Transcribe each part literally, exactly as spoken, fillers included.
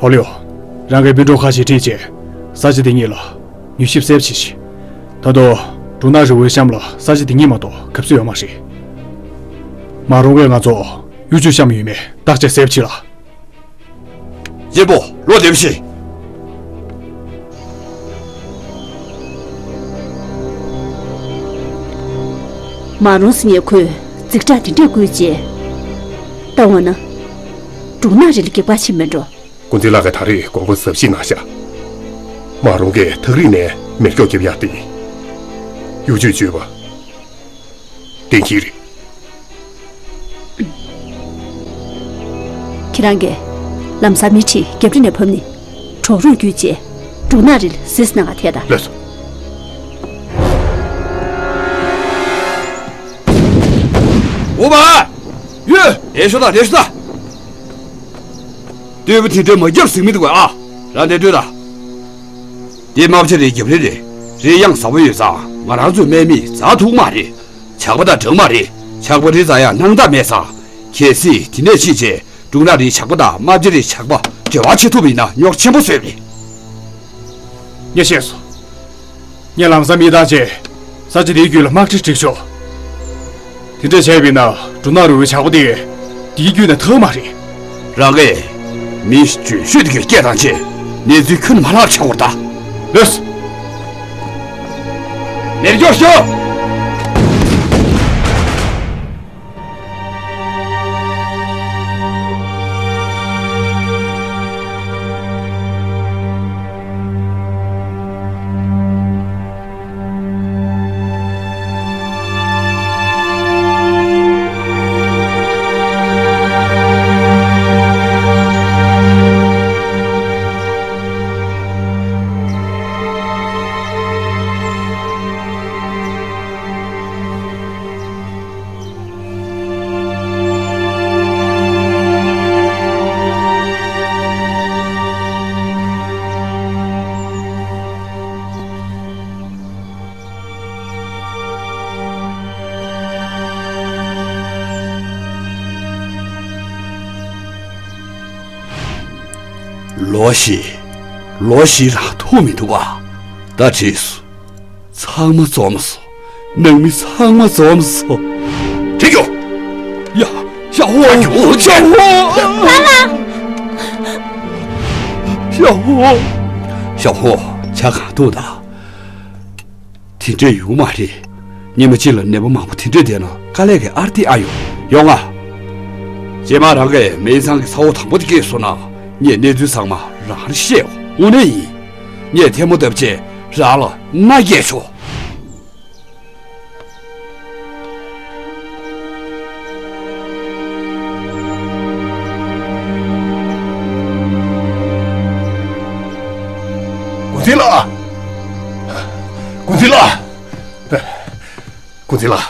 ཨོ་ལེའོ། རང་གིས་སྤུན་གྲོགས་ཁ་ཤས་ཁྲིད་བྱས། ས་ཆ་འདི་གཉིས་ལ་མྱུལ་ཞིབ་གསལ་པོ་བྱེད་ཤིག་ད་དུང་འབྲུ་ནག་རི་བོའི་གཤམ་ལ་ས་ཆ་འདི་གཉིས་མ་གཏོགས་གབ་ས་ཡོད་མ་རེད། མ་རུང་གིས་ང་ཚོ་གཡུ་ཆུ་གཤམ་ཡོད་མེད་བརྟག་དཔྱད་གསལ་པོ་བྱེད་ལ། གཅེན་པོ། བློ་བདེ་པོ་བྱེད། མ་རུང་ཟེར་མཁན་ཁོས་འཛིང་གྲྭ་དེ་འདྲས་བརྐུས་རྗེས། ད་འོ་ན། འབྲུ་ནག་རི་ལ་གེགས་བར་ཕྱིན་མེད་འགྲོ། ཀུན་གཟིགས་ལགས་ཀྱིས་ད་རེས་དགོངས་པ་ཟབ་ཞིག་གནང་ཤག་མ་རུང་གིས་ཐག་རིང་ནས་མེ་སྒྱོགས་བརྒྱབ་ཡག་དེ། གཡུ་ཆུས་བརྗོད་པ། བདེན་གྱི་རེད། ཁྱེད་རང་གིས་ལམ་སང་མི་ཁྲིད། རྒྱབ་རི་ནས་བབས་ནས་གྲོག་རོག་བརྒྱུད་བྱས། འབྲུ་ནག་རི་ལ་གཟིགས་གནང་ག་ཐད་ད། ལགས་སོ། འོ་མ། ཡོད། རེ་ཞུ་དང་རེ་ཞུ་དང་། སྟོད་པ་དེ་འདྲ་མ་བརྒྱབ་ཟིན་མི་འདུག་གས། ཨ། རང་དེ་སྤྲོད་དང་། འདི་རྨ་བྱ་རིའི་རྒྱབ་རི་རེད། རི་གཡང་གཟར་པོ་ཡོད་ཙང་ང་རང་ཚོའི་སྨན་མིས་འཛེག་ཐུབ་མ་རེད། ཇག་པ་དང་འདྲ་མ་རེད། ཇག་པ་རི་འཛེག་ཡག་སྣང་དག་མེད་ཙང་། གལ་སྲིད་དེ་ནས་ཕྱིན་བྱས་འབྲུ་ནག་རིའི་ཇག་པ་དང་རྨ་བྱ་རིའི་ཇག་པ་འབྲེལ་བ་བྱེད་ཐུབ་པ་ཡིན་ན་རྙོག་ཆེན་པོ་བཟོས་པ་རེད། ངས་ཤེས་སོང་། ངས་ལམ་སང་མི་བཏང་བྱས། ས་ཆ་དེའི་རྒྱུད་ལ་དམག་ཁྲིད་སྒྲིག་ཤོག་དེ་འདྲ་བྱས་པ་ཡིན་ན་འབྲུ་ནག་རི་བོའི་ཇག་པ་དེ་དེའི་རྒྱུད་ནས་ཐར་མ་རེད། རང་གིས་མི་འཇོན་ཤོས་དེ་ག་སྐད་བཏང་བྱས་གནས་ཚུལ་ཁྱོན་ནས་མ་ལྷག་ཆགས་པར་གདའ། ལགས་སོ། མེ་སྒྱོགས་ཤོག་ལོ་བཞི། ལོ་བཞི་རང་ཐུག་མི་འདུག་ག་ད་བྲིས་སོ། ཚང་མ་འཛོམས་སོང་། ནང་མི་ཚང་མ་འཛོམས་སོང་། བྲིས་རྒྱུ། ཡ། ཞའོ་ཧོ། ཞའོ་ཧོ། ཞའོ་ཧོ། ཞའོ་ཧོ། ཇ་གང་འཐུང་དང་། དེ་འདྲས་ཡོང་མ་རེད། ཉི་མ་གཅིག་ལ་ནད་པ་མང་པོ་དེ་འདྲས་བསྡད་ན་དཀའ་ལས་ཀྱི་ཨར་ཏི་ཨ་ཡོང་ཡོང་ང་། རྗེས་མ་རང་གིས་སྨན་ཚང་གི་ཚ་བོ་དང་པོ་དེ་སྐྱེས་སོང་ན་ངས་གནས་ཚུལ་ཚང་མ་རང་ལ་བཤད། དངོས་གནས་ཡིན། ངས་ཐལ་མོ་བརྡབས་རྗེས་རང་ལ་མནའ་སྐྱེལ་ཆོག་ཀུན་གཟིགས་ལགས། ཀུན་གཟིགས་ལགས། ཀུན་གཟིགས་ལགས།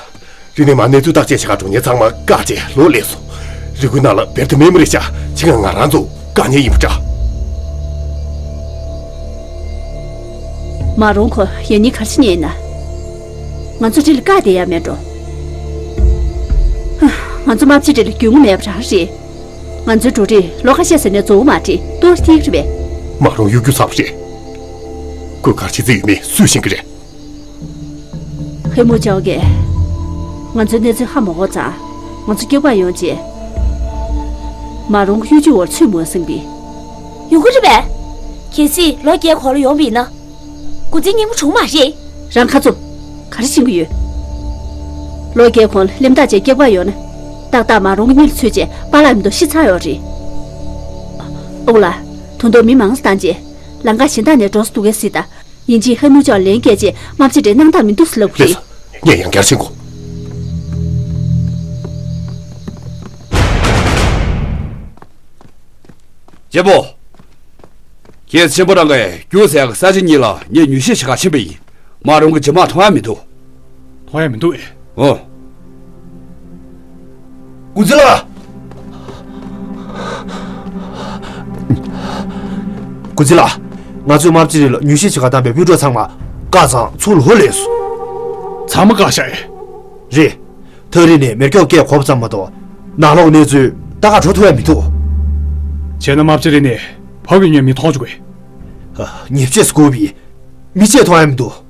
རི་ནས་མར་གནས་ཚུལ་བརྟག་དཔྱད་བྱེད་གར་འགྲོ་མཁན་ཚང་མ་བཀག་བྱས་ལོག་སླེབས་སོང་། རི་ཁུག་ནང་ལ་བེར་ཐེ་མེད་མི་རེད་ཤག་ཕྱི་ཁ་ང་རང་ཚོ་དཀའ་ངལ་ཡིན་པ་འདྲ། མ་རུང་ཁོ་ཡང་སྙིང་ག་རེ་བྱེད་མཁན་ཡིན་ན། ང་ཚོ་འདི་ལ་བཀག་བསྡད་ཡ་མེད་འགྲོ། ཧ། ང་ཚོ་རྨ་བྱ་རི་ལ་རྒྱུས་མངའ་མེད་པ་རང་རེད། ང་ཚོའི་འབྲུ་རིགས་ལོ་ཁ་ཤས་ཟིན་ནས་རྫོགས་མ་རེད། ལྟོགས་ཐིག་རེད་པས། མ་རུང་གཡོ་སྒྱུ་ཚ་པོ་རེད། ཁོས་ག་རེ་བྱེད་རྩིས་ཡོད་མེད་སུས་ཤེས་ཀྱི་རེད། ཧེ་མུ་ཅའོ་གིས་ང་ཚོའི་གནས་ཚུལ་ཧ་མ་གོ་ཙང་། ང་ཚོ་སྐྱོབ་པར་ཡོང་རྗེས། མ་རུང་གཡུ་ཆུའི་འོག་ཚུད་མུད་ཟིན་པས། ཡོང་གི་རེད་པས། གལ་སྲིད་ལོ་བརྒྱད་གོང་ལ་ཡོང་བ་ཡིན་ན། ཀུན་གཟིགས་སྙིང་པོ་བྱུང་མ་རེད། རང་ཁ་རྩུབ། ག་རེ་བྱེད་ཀྱི་ཡོད། ལོ་བརྒྱད་གོང་ལ་གླེན་རྟགས་ཅན་སྐྱོབ་པར་ཡོང་ན། ཏག་ཏག་མ་རུང་གི་སྙིང་ལ་ཚུད་རྗེས་པཱ་ལགས་མི་ཐོག་ཤི་ཚར་ཡོད་རེད། ཨོ་ལགས། ད་དུང་མི་མང་ཙམ་བཏང་རྗེས། ལམ་ཁ་གཞན་དག་ནས་འགྲོ་ས་འདུག་གས་གཟིགས་དང་། ཡིན་གཅིག་ཧེ་མུ་ཅའོ་ལན་བསྐྱལ་རྗེས་རྨ་བྱ་རིར་སྣང་དག་མི་འདུག་ཟེར་ལབ་དགོས་རེད། ལགས་སོ། ངས་ཡང་བསྐྱར་ཤེས་དགོས། གཅེན་པོ། ཁྱེད་གཅེན་པོ་རང་གིས་རྒྱུ་ཟེར་ཡག་གི་ས་ཆ་གཉིས་ལ་ངས་མྱུལ་ཞིབ་བྱེད་གར་ཕྱིན་པ་ཡིན། མ་རུང་གི་རྗེས་མ་མཐོང་ཡ་མི་འདུག་མཐོང་ཡ་མི་འདུག་ཨེ། ཨོ། ཀུན་གཟིགས་ལགས། ཀུན་གཟིགས་ལགས། ང་ཚོས་རྨ་བྱ་རི་ལ་མྱུལ་ཞིབ་བྱེད་གར་བཏང་པའི་སྤུན་གྲོགས་ཚང་མ་བཀག་ཙང་ཚུར་ལོག་སླེབས་སོང་། ཚང་མ་བཀག་བཞག་ཨེ། རེད། ཐག་རིང་ནས་མེ་སྒྱོགས་སྐད་གོ་བ་ཙམ་མ་གཏོགས། ནང་ལོགས་གནས་ཚུལ་ད་ག་འཕྲོ་ཐུབ་ཡ་མི་འདུག་བྱས་ན་རྨ་བྱ་རི་ནས་ ཕ་གི་ཉོན་མི་ཐོག་བཅུག་གི། ཉེས་ཆད་སྐོར་བའི་མི་ཆད་ཐོག་ཡ་མི་འདུག་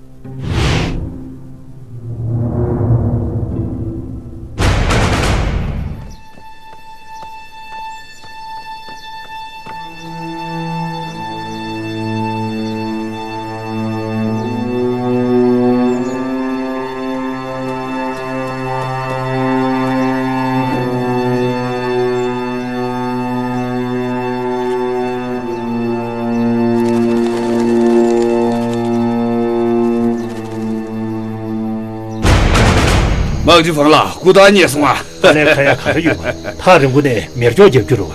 དམག་སྤྱི་ཧྥང་ལགས་སྐུ་ཐང་རྙེད་སོང་ཨ། ཨ་ལས་ཁ་ཡ་ག་རེ་ཡོད་པ། ཐག་རིང་པོ་ནས་མེ་སྒྱོགས་རྒྱབ་རྒྱུ་རུ།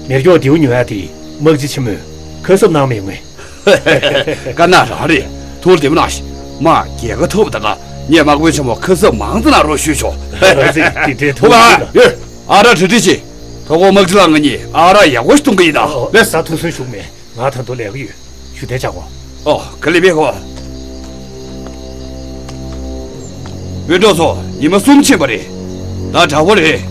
མེ་སྒྱོགས་རྡེའུ་ཉོ་ཡ་དེ་དམག་སྤྱི་ཆེན་མོས་ཁ་གསབ་གནང་མེད་ངོས། དཀར་ནག་རང་རེད། ཐུགས་བདེ་མོ་གནང་ཞིག་དམག་རྒྱལ་ཁ་ཐོབ་ད་ག་ངས་དམག་དཔོན་ཆེན་མོ་ཁ་གསབ་མང་ཙམ་གནང་རོགས་ཞུས་ཆོག་དེ་འདྲའི་ཐུགས་ཕུག་ཨ། ཡོད། ཨ་ར་གྲ་སྒྲིག་བྱེད། ཐོག་ཁོ་དམག་སྤྱི་ལགས་ང་གཉིས་ཨ་ར་ཡག་པོ་ཞིག་གཏོང་གི་ཡིན་ད། ལས་ས་ཐུགས་སུན་ཞུགས་མེད། ང་ད་དུང་ལས་ཀ་ཡོད། ཞུ་གཏན་བཅག་གོ། ཨོ་ག་ལེ་བེ་ཁོ། སྤུན་གྲོགས་ཚོ་ཉི་མ་གསུམ་ཕྱིན་པ་རེད། ད་དྲག་པོ་རེད།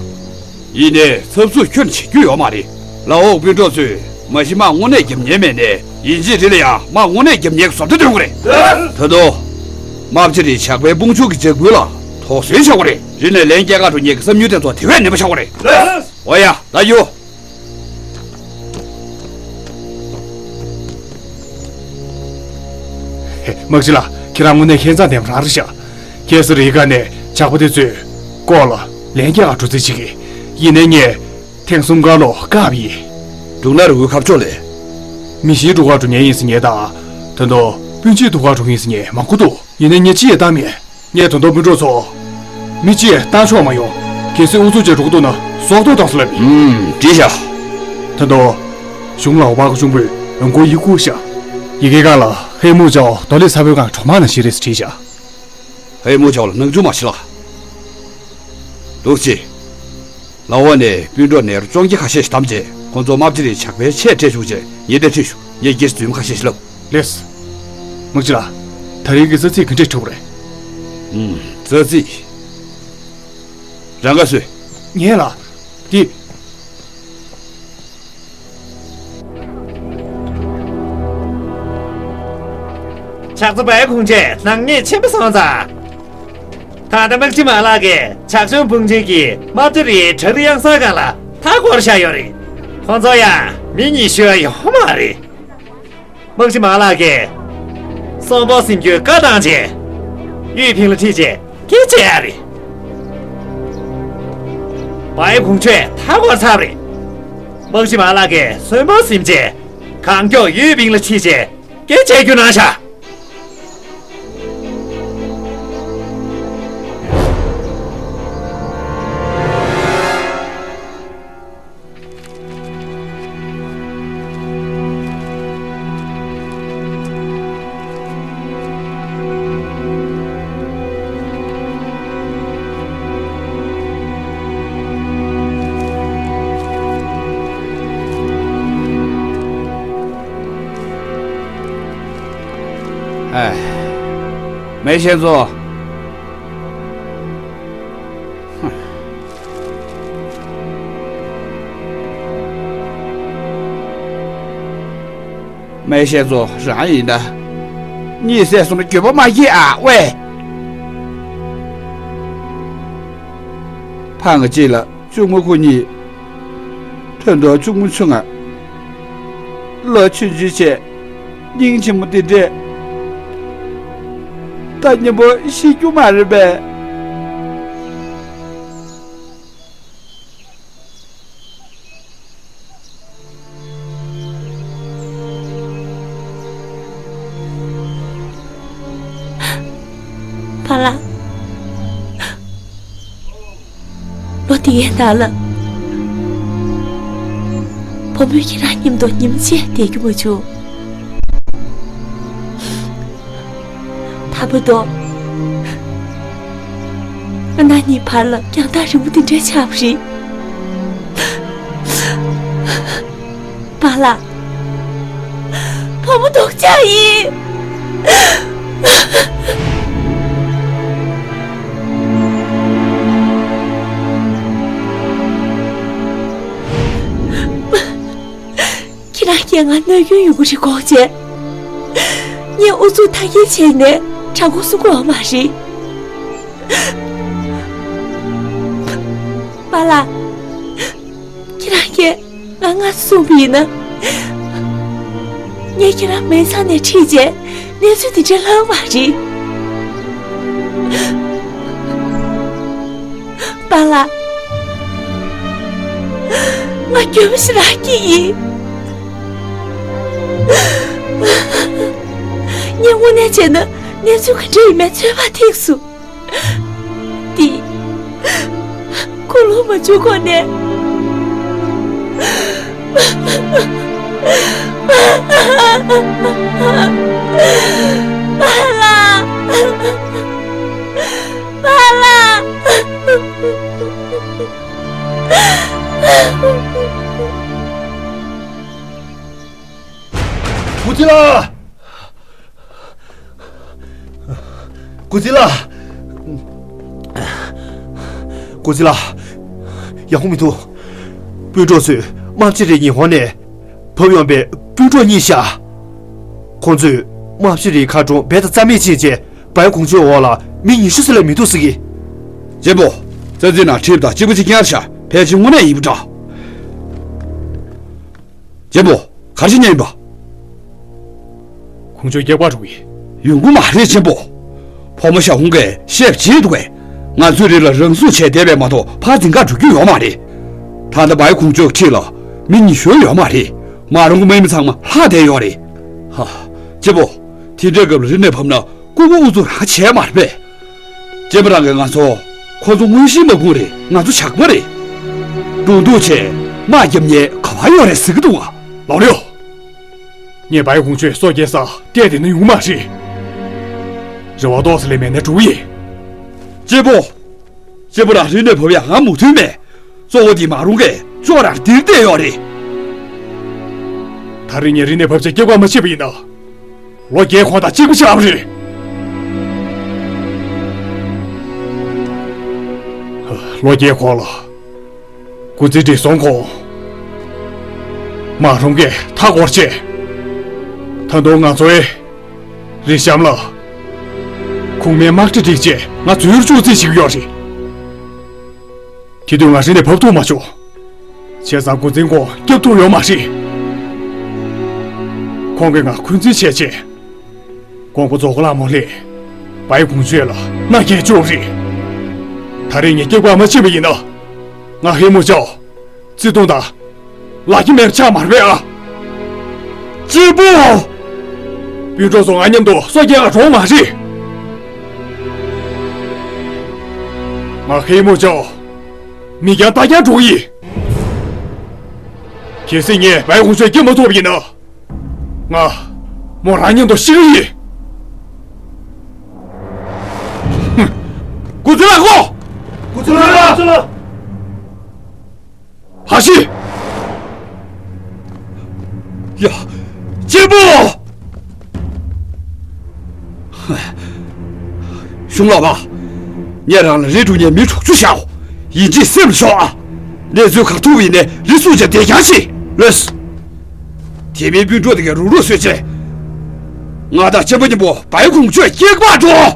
ཡིན་ནའི་ཚབ་ཚུབ་ཁྱོན་བྱེད་རྒྱུ་ཡོད་མ་རེད། ལའོ་སྤུན་གྲོགས་ཚོས་མ་གཞི་དམག་དངོས་གནས་རྒྱབ་ཉེན་མེད་ནས་ཡིན་གཅིག་རེད་ལ་ཡང་དམག་དངོས་གནས་རྒྱབ་ཉེན་གྱི་བཟོ་ལྟ་སྟོན་དགོས་རེད། ད་དུང་། དམག་སྤྱི་རེད་ཇག་པའི་དཔུང་ཕྱུག་གི་ཇག་རྐུན་ལ་དོགས་ཟོན་བྱ་དགོས་རེད། རི་ནས་ལན་སྐྱེལ་ག་འགྲོ་མཁན་གྱི་བསམ་ཡུལ་དེ་ཚོ་དེ་བས་ནན་པོ་བྱ་དགོས་རེད། ཨོ་ཡ་ད་ཡོ། དམག་སྤྱི་ལགས་ཁྱེད་རང་དངོས་གནས་ཁྱད་མཚར་ལྡན་པ་རང་རེད་ཤག་ཁ་སང་རི་ཁ་ནས་ཇག་པ་དེ་ཚོའི་སྐོར་ལ་ལན་རྒྱག་ག་འགྲོ་རྩིས་བྱེད་ཀྱི། ཡིན་ནའི་ངས་ཐེངས་གསུམ་ཀ་ལོག་བཀག་པ་ཡིན། འབྲུག་ནག་རི་བོའི་ཁ་ཕྱོགས་ལས། མི་ཤི་འགྲོ་ག་འགྲོ་མཁན་ཡིན་ཟེར་མཁན་དང་། ད་དུང་སྤུན་མཆེད་ཐུག་ག་འགྲོ་མཁན་ཡིན་ཟེར་མཁན་མང་པོ་འདུག་ཡིན་ནའི་ངས་ཅི་ཡང་བཏང་མེད། ངས་དོན་དག་སྤུན་གྲོགས་ཚོ། མི་གཅིག་བཏང་ཆོག་མ་ཡོང་། གལ་སྲིད་ཨུ་ཚུགས་བྱས་འགྲོ་གི་འདུག་ན་སྲོག་ཐོག་བཏང་སོང་ལབ་ཡིན། ཨུམ་འགྲིག་ཤག་ད་དུང་། གཞུང་ལ་པ་གི་གཞུང་པོས་འོན་ཀོ་ཡི་ཀུ་ཤག་ཡི་གེ་སྒང་ལ་ཧེ་མུ་ཅའོ་རྡོ་ལེབ་ཚ་པོའི་སྒང་གྲོག་མ་ནང་བཞིན་རེད་ཟེར་བྲིས་ཤག་ཧེ་མུ་ཅའོ་ལ་ནང་ཆུང་མ་བྱེད་ལ། འདུག་ཅེ། ལ་འོག་ནས་སྤུན་གྲོགས་ནེ་རུ་ཅོང་ཁྱི་ཁ་ཤས་ཤིག་བདམས་རྗེས་ཁོང་ཚོ་དམག་སྤྱི་རེད་ཇག་པའི་ཆས་སྤྲད་བཅུག་རྗེས་ངས་འདིར་ཁྲིད་ཞུ། ངས་སྒེར་རྫུན་མ་ཁ་ཤས་ཤིག་ལབ། ལེས། དམག་སྤྱི་ལགས། ད་རིང་གི་ས་ཚིགས་ག་འདྲས་གྲུབ་རེད། ཨུམ། ས་ཚིགས། རང་ག་སུས། ངས་ལ། འདི། ཕྱག་འཚལ་བའི་ཁུངས་ཆེ་ནག་ཉེས་ཆེན་པོ་སོང་ཙང་། ད་ལྟ་དམག་སྤྱི་མ་ལགས་ཀྱིས་ཇག་ཆུང་དཔུང་ཆེན་གྱི་དམག་སྤྱི་རེད་དྲ་རི་གཡང་ས་སྒང་ལ་མཐའ་བསྐོར་བཞག་ཡོད་རེད། ཁོང་ཚོ་ཡང་མི་གཉིས་ཤོས་ཡོད་མ་རེད། དམག་སྤྱི་མ་ལགས་ཀྱིས་སོང་པོ་ཟིན་རྒྱུའི་བཀའ་བཏང་རྗེས། ཡུས་ཕིང་ལ་ཁྲིད་རྗེས་སྐད་ཆ་བཤད་ཡ་རེད། བའི་གུང་ཆོས་མཐའ་བསྐོར་ཚར་རེད། དམག་སྤྱི་མ་ལགས་ཀྱིས་སོང་པོ་ཟིན་རྗེས་གང་མགྱོགས་ཡུས་ཕིང་ལ་ཁྲིད་རྗེས་སྐད་ཆ་བཤད་རྒྱུ་གནང་ཤག་ཨེ། མེ་ཤེས་ཚོ། མེ་ཤེས་ཚོ་རང་ཡིན་ད། གཉིད་སད་སོང་ན་འགྱོད་པ་མ་སྐྱེ་ཨ་ཝེ། ཕ་ང་གཅིག་ལ་གཅུང་མོ་ཁོ་གཉིས། ཐོན་ཐོག་གཅུང་མོ་ཆུང་ང་། ལོ་ཆུང་ཆུང་བྱས། སྙིང་རྗེ་མོ་འདི་འདྲས། ད་མཉམ་པོ་ཤི་རྒྱུ་མ་རེད་པས། པཱ་ལགས། ལོ་འདི་ཡན་ནང་ལ། བུ་མོས་ཁྱེད་རང་མཉམ་དུ་ཉིན་གཅིག་བསྡད་རྒྱུ་མ་བྱུང་། ད་བར་དུ། ང་རང་གཉིས་བར་ལ་རྒྱང་ཐག་རིང་པོ་འདི་འདྲའི་ཆགས་པ་རེད། པཱ་ལགས། བུ་མོ་སྡུག་ཅག་ཡིན། ཁྱེད་རང་ ངས་ང་གནོད་སྐྱོན་ཡོང་གི་རེད་དགོངས་བྱས། ངས་ཨུ་ཚུགས་མཐའ་སྐྱེལ་བྱས་ནས་དྲང་པོ་གསུང་གི་ཡོད་མ་རེད། པཱ་ལགས། ཁྱེད་རང་གིས་ང་སྔ་ཙམ་གསུངས་པ་ཡིན་ན། ངས་ཁྱེད་རང་མིང་ཚང་ནས་ཁྲིད་བྱས་གནས་ཚུལ་འདི་འདྲ་ལྷག་མ་རེད། པཱ་ལགས། ང་སྐྱོན་མི་ཞིག་རང་སྐྱེས་ཡིན། ངས་དངོས་གནས་བྱས་ན་གནས་ཚུལ་ག་འདྲ་ཡིན་མིན་ཚོད་དཔག་ཐིག་སོང་། འདི། ཁོ་ལོ་མ་བཅུ་གོང་ནས། པཱ་ལགས། པཱ་ལགས། ཀུ་ཙི་ལ། ཀུ་ཙི་ལ། ཀུ་ཙི་ལ། ཡག་པོ་མི་འདུག། སྤུན་གྲོགས་ཚོས་རྨ་བྱ་རའི་ཉི་ཧོང་ནས་བབས་ཡོང་པའི་སྤུན་གྲོགས་གཉིས་ཤག། ཁོང་ཚོས་རྨ་བྱ་རའི་མཁར་གྲོང་རྦད་དེ་རྩ་མེད་ཕྱིན་རྗེས་བའི་གོང་ཆོད་འོག་ལ་མི་ཉི་ཤུ་ཙམ་ལས་མི་འདུག་ཟེར་གི། གཅེན་པོ། རྩ་འཛིན་ནང་ཁྲིད་དང་གཅིག་པ་གཅིག་རྐྱང་ཤག། ཕལ་ཆེར་དངོས་གནས་ཡིན་པ་འདྲ། གཅེན་པོ། ག་རེ་བྱེད་མཁན་ཡིན་པ། གོང་ཆོད་སྐྱེལ་པར་འགྲོ་གི། ཡོང་གི་མ་རེད་གཅེན་པོ། ཕོ་མོ་ཞང་ཧུང་གིས་བཤད་བྱེད་འདུག་གས། ང་ཚོའི་རི་ལ་རང་སྲུང་བྱས་བསྡད་པས་མ་གཏོགས་ཕར་འཛིན་གར་འགྲོ་རྒྱུ་ཡོད་མ་རེད། ད་ལྟ་བའི་གོང་ཆོད་ཁྲིད་ལ་མི་ཉི་ཤུ་ཡོད་མ་རེད། མ་རུང་གི་དམག་མི་ཚང་མ་ལྷག་བསྡད་ཡོད་རེད། ཧ། གཅེན་པོ། དེ་འདྲའི་སྐབས་ལ་རི་ནས་བབས་ན་ལྐུགས་པ་ཨུ་ཚུགས་རང་བྱས་མ་རེད་པས། གཅེན་པོ་རང་གིས་ང་ཚོ། ཁོ་ཚོ་དངོས་གཞི་དམག་དཔུང་རེད། ང་ཚོ་ཇག་པ་རེད། འགྲོ་འདུག་བྱས་དམག་རྒྱབ་མཁན་ག་པར་ཡོད་རེད་ཟེར་གི་འདུག་ཨ། ལའོ་ལིའུ། ངས་བའི་གོང་ཆོད་སྲོག་སྐྱེལ་ས་བལྟས་བསྡད་ན་ཡོང་མ་རེད། རེ་བ་ཏོག་ཙམ་ལས་མེད་ན་འགྲོ་གི་ཡིན། གཅེན་པོ། གཅེན་པོ་རང་རི་ནས་བབས་ཡ་ང་མོས་མཐུན་མེད། གཙོ་བོ་དེ་མ་རུང་གིས་ཅོག་རར་འདིར་བསྡད་ཡོད་རེད། ད་རེས་ངས་རི་ནས་བབས་བྱས་སྐྱེལ་བར་མ་ཕྱིན་པ་ཡིན་ན། ལོ་བརྒྱད་གོང་དང་གཅིག་པ་ཆགས་པ་རེད། ལོ་བརྒྱད་གོང་ལ། སྐུ་ཚེ་འདི་སོང་གོང་། མ་རུང་གིས་མཐའ་བསྐོར་བྱས། ད་དུང་ང་ཚོའི་རི་གཤམ་ལ། གོང་མའི་དམག་གྲ་སྒྲིག་བྱས་ང་འཛུལ་བཅུག་རྩིས་བྱེད་ཀྱི་ཡོད་རེད། དེ་དུས་ང་རི་ནས་བབས་ཐུབ་མ་བྱུང་། བྱས་ཙང་འགོ་འཛིན་ཁོང་སྐྱོབ་ཐུབ་ཡོད་མ་རེད། ཁོང་གིས་ང་འཁོན་འཛིན་བྱས་རྗེས། མགོན་པོ་རྫོགས་སྐུ་ལྷ་མོ་ལས། བའི་གོང་ཆོད་ལ་མནའ་སྐྱེལ་བཅུག་རེད། ད་རེས་ངས་སྐྱེལ་བར་མ་ཕྱིན་པ་ཡིན་ན། ང་ཧེ་མུ་ཅའོ། བརྩེ་དུང་དང་། ལག་གི་མེར་ཆག་མ་རེད་པས་ཨ། གཅེན་པོ། སྤུན་གྲོགས་ཚོ་ང་མཉམ་དུ་སྲོག་སྐྱེལ་ག་འགྲོ་མ་རེད། ང་ཧེ་མུ་ཅའོ། མི་རྐྱང་རྟ་རྐྱང་འགྲོ་གི་ཡིན། གལ་སྲིད་ངས་བའི་གོང་ཆོད་སྐྱེལ་མ་ཐུབ་པ་ཡིན་ན། ང་། མོ་རང་མཉམ་དུ་ཤི་གི་ཡིན། ཧུམ། སྐུ་ཚེ་ལ་ཁོ། སྐུ་ཚེ་ལ། ཧ་ཤི། ཡ། གཅེན་པོ། གཞུང་ལ་བ། ངས་རང་ལ་རི་སྒྲུབ་མཁན་མི་དྲུག་ཅུ་བཞག། ཡིན་གཅིག་སེམས་ལ་ཤོག་ཨ། གནས་ཚུལ་ག་ཐུག་པ་ཡིན་ནའི་རི་སྲུང་བྱས་བསྡད་རྐྱང་ཞིག་ལོས། དེ་མིན་སྤུན་གྲོགས་དེ་གའི་རུག་རུག་བཟོས་བྱས། ང་དང་གཅེན་པོ་མཉམ་པོ་བའི་གོང་ཆོད་སྐྱེལ་བར་འགྲོ།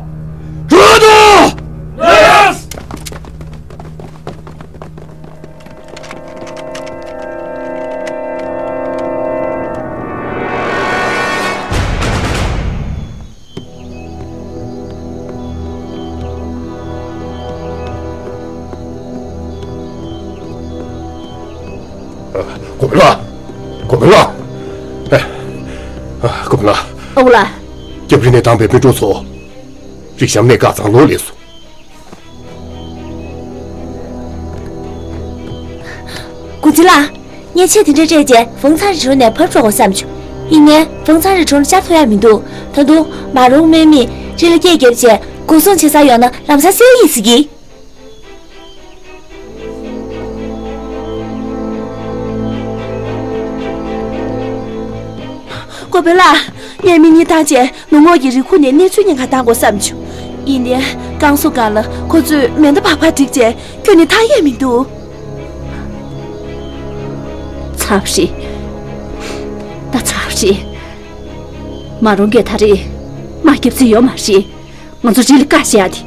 འགྲོ་དང་། ལོས། གོ་བེ་ལགས། གོ་བེ་ལགས། ཨེ། གོ་བེ་ལགས། ཨ་ཁུ་ལགས། སྐྱབས་རི་ནས་བཏང་པའི་སྤུན་གྲོགས་ཚོ། རི་གཤམ་ནས་སྐལ་བཟང་ལོག་སླེབས་སོང་། འགོ་འཛིན་ལགས། ངས་ཆེད་དེ་འདྲ་སྤྲད་རྗེས་ཝང་ཚང་རི་གྲོང་ནས་ཕར་འགྲོ་དགོས་བསམ་བྱུང་། ཡིན་ནའི་ཝང་ཚང་རི་གྲོང་ལ་བཅར་ཐུབ་ཡག་མི་འདུག། ད་དུང་མ་རུང་དམག་མིས་རི་ལ་སྐད་བརྒྱབ་རྗེས་སྒོ་སྲུང་བྱེད་སར་ཡོང་ན་ལམ་སང་གསོད་ཀྱི་ཡིན་ཟེར་གི། གོ་བེ་ལགས། ངས་མི་གཉིས་བཏང་རྗེས་ནུབ་ངོས་ཀྱི་རི་ཁུག་ནས་གནས་ཚུལ་ཉེན་ཁ་བཏང་དགོས་བསམ་བྱུང་། ཡིན་ནའི་རྐང་བཟོ་སྒང་ལ་ཁོ་ཚོས་མེ་མདའ་སྦག་སྦག་བསྒྲིགས་རྗེས་ཁྱོན་ནས་ཐར་ཡས་མི་འདུག། ཚབ་རེད། ད་ རེད། མ་རུང་གིས་ད་རེས་དམག་རྒྱབ་རྩིས་ཡོད་མ་རེད། ང་ཚོ་རི་ལ་བཀག་བཞག་ཡ་དེ།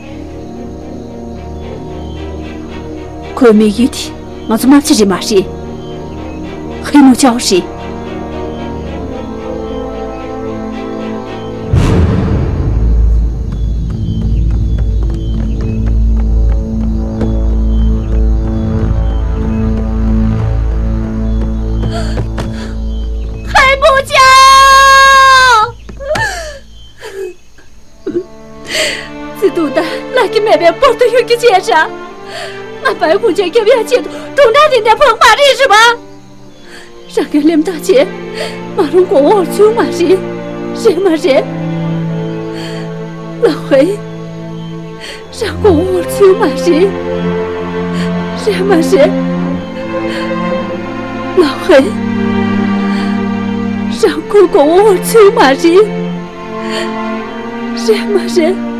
ཁོའི་དམིགས་ཡུལ་དེ་ང་ཚོ་དམག་སྤྱི་རེད་མ་རེད། ཧེ་མུ་ཅའོ་རེད། ཧེ་མུ་ཅའོ། བརྩེ་དུང་དང་བླ་ན་མེད་པའི་བོར་དུ་གཡུག་རྒྱུ་བྱས་ཤག་ང་བའི་ཁོང་ཆ་རྒྱབ་ཡ་ཆེད་དུ་སྒྲུང་ནག་རིང་ནས་ཕོག་མ་རེད་རེད་པ། རང་གི་ལེམ་ཐག་བྱས་མ་རུང་མགོ་བོར་ཚུད་མ་རེད། རེད་མ་རེད། ལགས་ཧེ། རང་མགོ་བོར་ཚུད་མ་རེད། རེད་མ་རེད། ལགས་ཧེ། རང་ཁོའི་མགོ་བོར་ཚུད་མ་རེད། རེད་མ་རེད།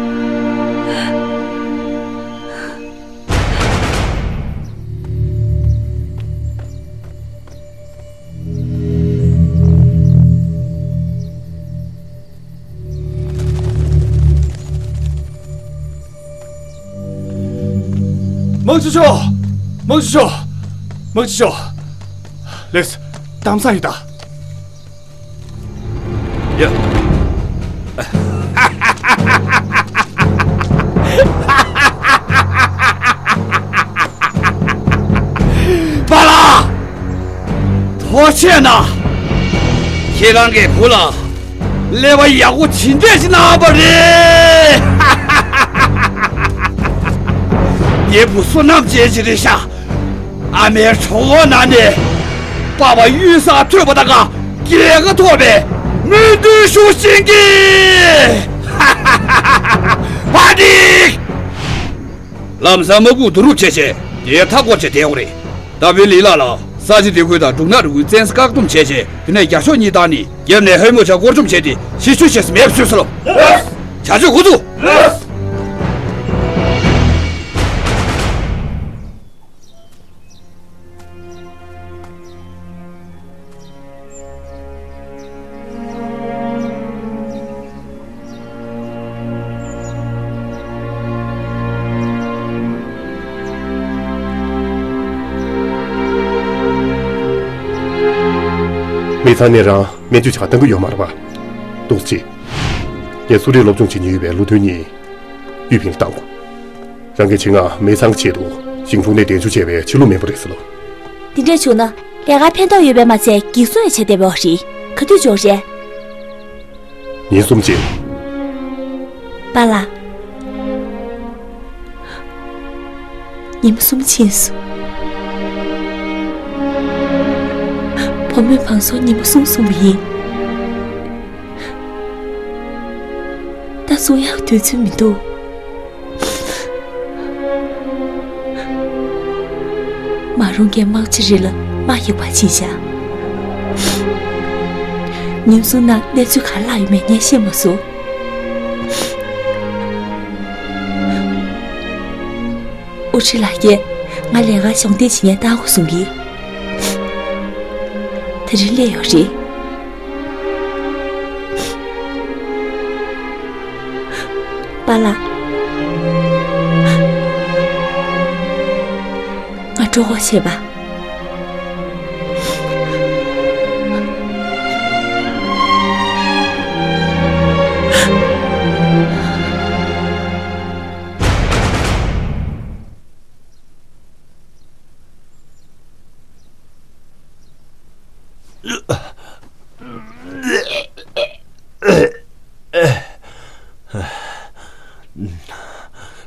དམག་སྤྱི་མཆོག་དམག་སྤྱི་མཆོག་དམག་སྤྱི་མཆོག་ལེགས། གཏམ་བཟང་ཡིན་ད། ཡ། པཱ་ལགས། ཐུགས་རྗེ་གནང་། ཁྱེད་རང་གིས་བུ་ལ་ཀླད་པ་ཡག་པོ་ཇི་འདྲས་ཤིག་གནང་བ་རེད། ངའི་བུ་བསོད་ནམས་ཅན་ཞིག་རེད་ཤག་ཨ་མའི་གྲོད་ཁོག་ནང་ནས་པ་ཕ་གཡུལ་ས་ཐོན་པ་དང་རྒྱལ་ཁ་ཐོབ་པའི་སྨོན་འདུན་ཞུ་བཞིན་གྱིས། ཕ་ཏི། ལམ་སང་དམག་དཔུང་བསྡུ་རུབ་བྱས་བྱས་དེ་མཐའ་བསྐོར་བྱས་བསྡད་ཡོད་རེད། ད་བི་ལི་ལགས་ལ་ས་ཆ་དེ་ཁུལ་དང་འབྲུག་ནག་རི་ཁུལ་བཙན་ས་བཀག་སྡོམ་བྱས་བྱས་དེ་ནས་རྒྱ་ཤོག་གཉིས་བཏང་ནས་རྒྱབ་ནས་ཧོད་མོ་ཆ་སྐོར་སྦྱོང་བྱས་ཏེ་ཤི་བཅོས་བྱས་ས་མེད་པ་བཟོས་ས་ལོ། བྱ་སྤྱོད་འགོ་བཙུགས། མི་ཚང་ནས་རང་སྨན་བཅོས་བྱ་བཏང་གི་ཡོད་མ་རེད་པ། ཏོག་ཙི། ངས་གསོ་རིག་སློབ་སྦྱོང་བྱེད་མྱོང་ཡོད་པའི་བློ་མཐུན་གཉིས། ཡུས་ཕིང་ལ་བཏང་དགོས། རང་གི་ཆེད་མངགས་མི་ཚང་གི་ཆེད་དུ་ཞིང་ཕུང་ནས་གདན་ཞུ་བྱས་པའི་ཕྱི་ལོགས་མི་འབོར་རེད་ཟེར་ལོ། འདི་འདྲས་བྱུང་ན་ལས་ཀ་ཕན་ཐོགས་ཡོད་པས་མ་ཚད་འགན་སྲུང་ཡང་བྱ་བདེ་བ་རེད། ག་དུས་འབྱོག་རེད། ཉིན་གསུམ་རྗེས། པཱ་ལགས། ཉིན་མོ་གསུམ་ཕྱིན་སོང་། བུ་མོས་བང་སོ་ཉིན་མོ་གསུམ་བཟུང་བ་ཡིན། ད་བཟུང་ཡག་དུས་ཚོད་མི་འདུག་མ་རུང་གིས་དམག་སྤྱི་རེ་ལ་དམག་ཡག་པ་བྱིན་བཞག་ཉིན་གསུམ་ནང་གནས་ཚུལ་ག་རེ་ལྷག་ཡོད་མེད་ངས་ཤེས་མ་སོང་། དབུ་ཁྲིད་ལགས་ཀྱིས་ང་ལས་ཀ་གཞོགས་འདེགས་བྱེད་མཁན་བཏང་དགོས་གསུང་གི། དེ་རིང་སླེབས་ཡོད་རེད། པཱ་ལགས། ང་གྲོད་ཁོག་བྱས་པ།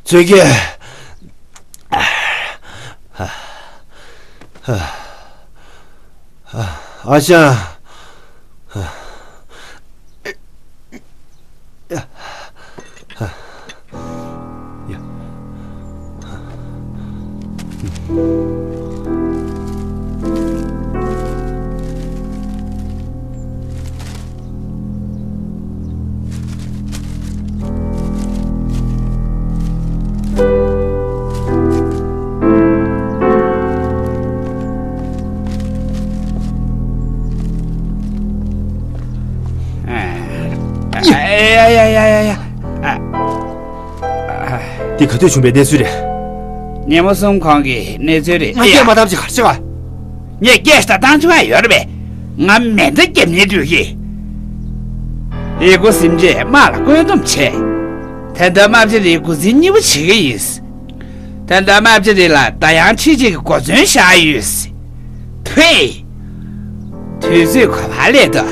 ཚོད་ཀྱི། ཨ་ཅག་དུས་བྱུང་བའི་གནས་ཚུལ་རེད། ཉིན་མོ་གསུམ་གོང་གི་གནས་ཚུལ་རེད། ང་སྐད་མ་བཏང་ཅིག་ག་རེ་བྱེད་ག་ངས་སྐད་ཞིག་བཏང་ཆོག་ག་ཡོད་རེད་པས། ང་མེ་མདའ་བརྒྱབ་ནས་སྡོད་ཀྱི། ཡི་གུ་སེམས་ཅན་དམག་ལ་བཀོད་འདོམས་བྱས། ད་ལྟ་རྨ་བྱ་རིའི་འགོ་འཛིན་གཉིས་པ་བྱེད་ཀྱི་ཡིན། ད་ལྟ་རྨ་བྱ་རི་ལ་ད་ཡང་ཁྲི་གཅིག་གི་གོ་མཚོན་བཞག་ཡོད། ཕེ། དུས་ཚོད་ག་པར་སླེབས་འདུག་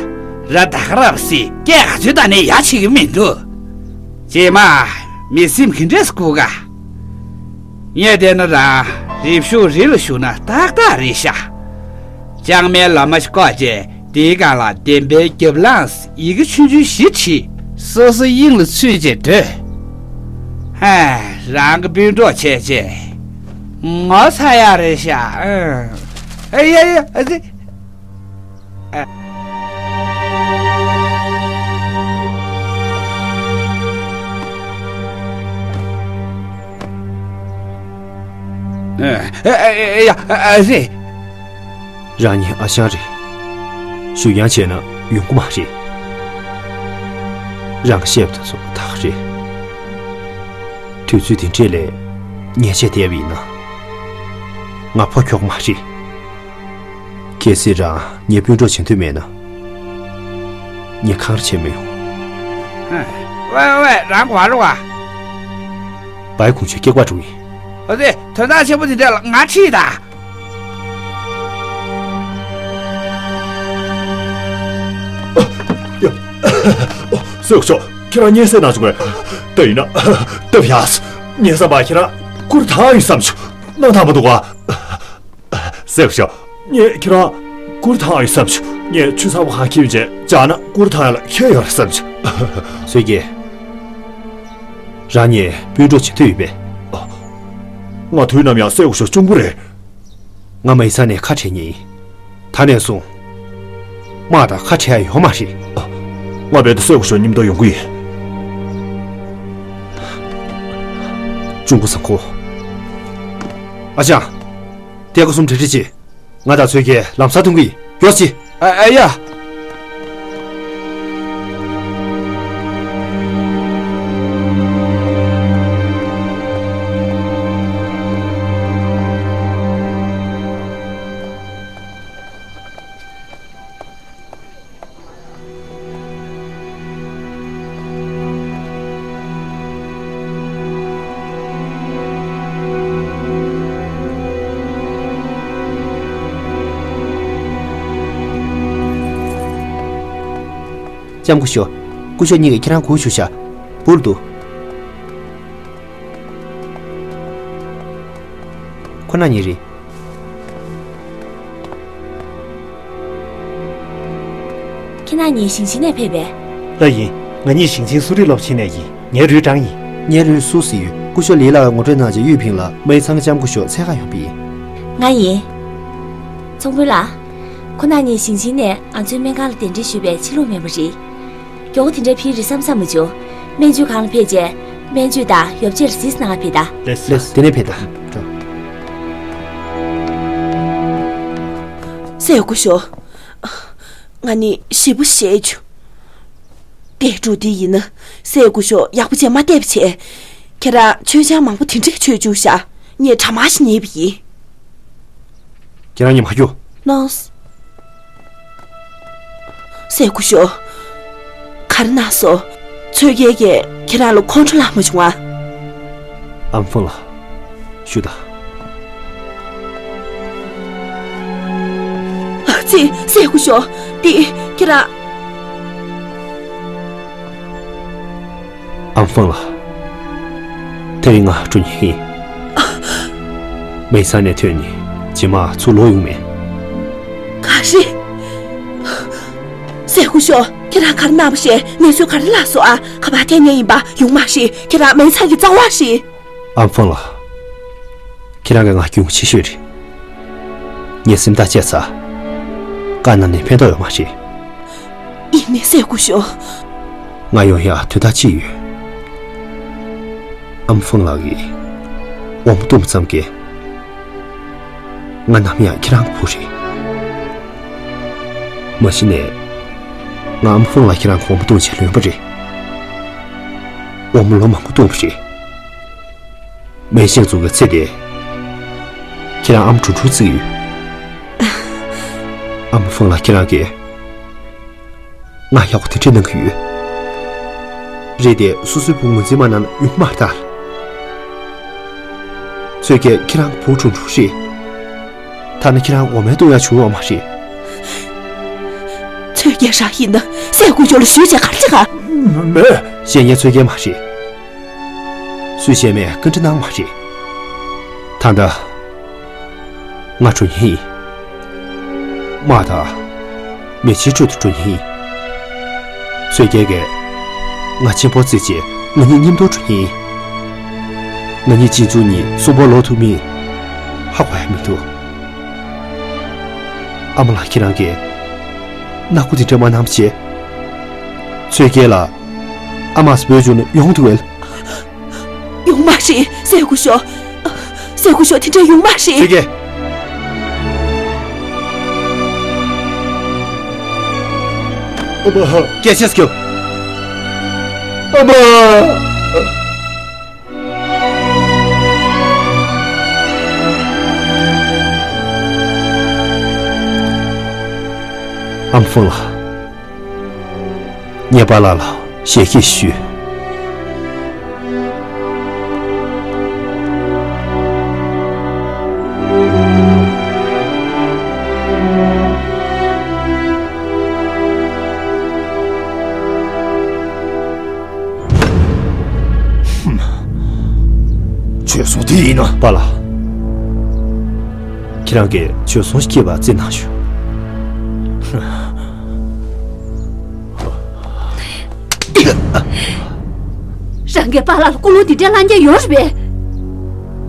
ར་ད་ག་ར་བ་སི་སྐད་ག་ཚོད་བཏང་ནས་ཡ་བྱེད་ཀྱི་མི་འདུག་རྗེས་མ་མི་སེམས་ག་འདྲས་སྐུ་ག་ངས་བལྟས་ན་རང་རི་ཕྱུག་རི་ལ་བཞུགས་ན་ཏག་ཏག་རེད་ཤག་ལྕང་མའི་ལོ་མ་ཞིག་བཀོག་བྱས་དེའི་སྒང་ལ་བདེན་པའི་རྒྱབ་ལངས་ཡི་གེ་ཆུང་ཆུང་ཞིག་བྲིས། སོ་སོ་དབྱིངས་ལ་ཚུད་བྱས་སྡོད། ཧ། རང་གི་སྤུན་གྲོགས་བྱས་བྱས། ངོ་ཚ་ཡག་རེད་ཤག་ཨ། ཨ་ཡ་ཡ་ཨ་ཙི། ཨ། ཨ་ཡ་ཨ་ཙི། རང་ཉིད་ཨ་ཞང་རེད། ཞུ་ཡང་བྱས་ན་ཡོང་གི་མ་རེད། རང་གིས་བཤད་པ་དེ་ཚོ་ད་ག་རེད། དུས་ཚོད་དེ་འདྲས་ལ་ཉེས་ཆད་བསྡད་པ་ཡིན་ན། ང་ཕོ་ཁྱོག་མ་རེད། གལ་སྲིད་རང་ངའི་སྤུན་གྲོགས་བྱེད་འདོད་མེད་ན། ངས་གང་རེ་བྱེད་མི་ཡོང་། ཝེ་ཝེ་རང་གོ་རུ་བ། བའི་ཁུང་ཆོས་སྐྱེག་པ་འགྲོ་ཡིན། ཨོ་ཙི་དོན་དག་ཆེན་པོ་དེ་འདྲ་ལ་ང་ཁྲིད་ད། སེའུ་ཤོ། ཁྱེད་རང་ཉལ་སའི་ནང་བྱུང་བས། ད་ཡིན་ན། ད་བྱས། ངས་བསམ་པ་ཁྱེད་རང་སྐུར་ཐང་ཡིན་བསམ་བྱུང་། གནང་ཐང་མ་འདུག་ག་སེའུ་ཤོ། ངས་ཁྱེད་རང་སྐུར་ཐང་ཡིན་བསམ་བྱུང་། ངས་ཆུ་ཚ་པོ་གང་ཁྱེར་བྱས་བཅག་ན་སྐུར་ཐང་ཡ་ལ་ཁྱད་ཡོད་རེད་བསམ་བྱུང་། ཚོད་ཀྱིས། རང་ཉིད་སྤུན་གྲོགས་བྱེད་འདོད་ཡོད་པས། ང་དུས་ནམ་ཡང་སེའུ་ཤོ་གཅུང་པོ་རེད། ང་མའི་ས་ནས་ཁ་བྲལ་ཉེན་ཡིན། ད་ནས་བཟུང་། དམག་དང་ཁ་བྲལ་ཡ་ཡོད་མ་རེད། ང་རྦད་དེ་སེའུ་ཤོ་མཉམ་དུ་ཡོང་གི་ཡིན། གཅུང་པོ་བཟང་པོ། ཨ་ཅག་དེ་ག་གསུམ་བྲིས་བྲིས་བྱེད། ང་དང་ཚོད་ཀྱིས་ལམ་སང་ཐུག་གི་ཡིན། ཡོད་སི། ཨ་ཨ་ཡ། ལྕམ་སྐུ་ཞབས། སྐུ་ཞབས་གཉིས་ཀྱིས་ཁྱེད་རང་སྒུག་བཞུགས་ཤག་སྦུག་ལ་འདུག་ཁོ་རང་གཉིས་རེད། ཁྱེད་རང་གཉིས་ཞིང་ཆེན་ནས་ཕེབས་པས། ལགས་ཡིན། ང་གཉིས་ཞིང་ཆེན་སུ་རི་སློབ་ཆེན་ནས་ཡིན། ངའི་རུས་ཀྲང་ཡིན། ངའི་རུས་སུ་སི་ཡོད། སྐུ་ཞབས་ལི་ལགས་ངོ་སྤྲོད་གནང་བྱས་གཡུས་ཕིང་ལ་མའི་ཚང་ལྕམ་སྐུ་ཞབས་འཚོལ་ག་ཡོང་པ་ཡིན། ང་ཡིན། ཚོང་དཔོན་ལགས། ཁོ་རང་གཉིས་ཞིང་ཆེན་ནས་ང་ཚོའི་སྨན་ཁང་ལ་གདན་འདྲེན་ཞུས་པའི་ཕྱི་ལུགས་སྨན་པ་རེད། མགྱོགས་པོ་དེ་འདྲ་ཕྱིན་རེད་བསམ་བསམ་མ་བྱུང་། སྨན་བཅོས་ཁང་ལ་ཕེབས་རྗེས། སྨན་བཅོས་དང་ཡོ་བྱད་ར་སིས་གནང་བ་ཕེབས་ད། ལགས་སོ། དེ་ནས་ཕེབས་ད། སྲས་སྐུ་ཞབས། ང་ནི་ཞེ་པོ་ཞེད་བྱུང་། འདས་འགྲོ་འདི་ཡིན་ན་སྲས་སྐུ་ཞབས་ཡག་པོ་བྱས་མ་བལྟས་པ་བྱས། ཁྱེད་རང་མཆོད་ཆང་མང་པོ་དེ་འདྲ་མཆོད་བཅུག་ཤག་ངས་དྲ་མ་ཞིག་ཉེས་པ་ཡིན། ཁྱེད་རང་གཉིས་མ་རྒྱུགས། ནོས། སྲས་སྐུ་ཞབས། ག་རེ་གནང་སོང་། ཚོད་རྒྱལ་གྱིས་ཁྱེད་རང་ལ་ཁོང་ཁྲོ་ལངས་མ་བྱུང་ཨ། ཨམ་ཧྥང་ལགས། ཞུ་དང་། ཨ་ཙི། སྲས་སྐུ་ཞབས། འདི་ཁྱེད་རང་། ཨམ་ཧྥང་ལགས། དེ་རིང་ང་འགྲོ་ཉན་གྱི་ཡིན། མའི་ས་ནས་ཐོན་ནས་རྗེས་མ་ཚུར་ལོག་ཡོང་མེད། ག་རེ། སྲས་སྐུ་ཞབས། ཁྱེད་རང་ག་རེ་གནང་བ་ཞིག་ངལ་གསོ་ག་རེ་ལ་སོང་ཨ། ག་པར་ཐད་ཉན་ཡིན་པ་ཡོང་མ་རེད། ཁྱེད་རང་མའི་ཚང་གི་རྩ་བ་རེད། ཨམ་ཧྥང་ལགས། ཁྱེད་རང་གིས་ང་སྐྱོན་ཆེ་ཤོས་རེད། ངས་སེམས་ཐག་བཅད་ཚར། བཀའ་གནང་ནས་ཕན་ཐོགས་ཡོད་མ་རེད། ཡིན་ནའི་སྲས་སྐུ་ཞབས། ང་ཡོང་ཡག་དོན་དག་གཅིག་ཡོད། ཨམ་ཧྥང་ལགས་ཀྱིས་འོ་མ་བཏུང་བ་ཙམ་གྱིས། ང་ནམ་ཡང་ཁྱེད་རང་གི་བུ་རེད། མ་གཞི་ནས། ང་ཨམ་ཧྥང་ལགས་ཁྱེད་རང་གི་འོ་མ་བཏུང་བྱས་ལོན་པ་རེད། འོ་མ་ལོ་མང་པོ་བཏུང་བ་རེད། མེ་ཤིང་བཙོང་གི་ཚེ་དེ། ཁྱེད་རང་ཨ་མ་གྲུང་གྲུང་བརྩི་གི་ཡོད། ཨ་མ་ཧྥང་ལགས། ཁྱེད་རང་གིས་ང་ཡག་པོ་དེ་འདྲ་གནང་གི་ཡོད། རེད་དེ། སོ་སོའི་བུ་ངོས་འཛིན་མ་གནང་ན་ཡོང་མ་རེད་ད། ཚོད་རྒྱལ་ཁྱེད་རང་གི་བུ་གྲུང་གྲུང་རེད། ཐ་ན་ཁྱེད་རང་འོ་མའི་ཏོག་ཡང་བྱུང་ཡོད་མ་རེད། ཚོད་རྒྱལ་རང་ཡིན་ན་སྲས་སྐུ་ཞབས་ལ་ཞུས་བྱས་ག་རེ་བྱེད་ག་མེད། གཞན་ཡང་ཚོད་རྒྱལ་མ་རེད། སུས་གཞན་མས་བཀའ་འདྲི་གནང་མ་རེད། ད་ལྟ་ང་འགྲོ་མཁན་ཡིན། དམག་དང་མེ་ལྕེའི་ཁྲོད་དུ་འགྲོ་མཁན་ཡིན། ཚོད་རྒྱལ་གྱིས་ང་གཅེན་པོར་བརྩིས་བྱས། ང་གཉིས་མཉམ་དུ་འགྲོ་མཁན་ཡིན། ང་གཉིས་གཅེན་གཅུང་གཉིས་གསོན་པོར་ལོག་ཐུབ་མིན་ཧ་གོ་ཡ་མི་འདུག་ཨ་མ་ལགས། ཁྱེད་རང་གིས་མནའ་བསྐོ་དེ་འདྲ་མ་གནང་བྱས། ཚོད་རྒྱལ་ལ་ཨ་མ་སུ་བོད་ལྗོངས་ནས་ཡོང་ཐུབ་བས། ཡོང་མ་རེད། སྲས་སྐུ་ཞབས། སྲས་སྐུ་ཞབས་དེ་འདྲ་ཡོང་མ་རེད། ཚོད་རྒྱལ། ཨ་མ། སྐད་ཆ་སྐྱོ། ཨ་མ། ཨ་མ་ཧྥང་ལགས། ངས་པཱ་ལགས་ལ་ཞལ་གྱིས་ཞུས། བྱོལ་སོང་དེ་ཡིན་ན། པཱ་ལགས། ཁྱེད་རང་གིས་བྱོལ་སོང་ཞིག་སྐྱེལ་བར་བརྩོན་གནང་ཞུ། རང་གིས་པཱ་ལགས་ལ་ཀུན་སློང་འདི་འདྲའི་བསླང་རྒྱུ་ཡོད་རེད་པས།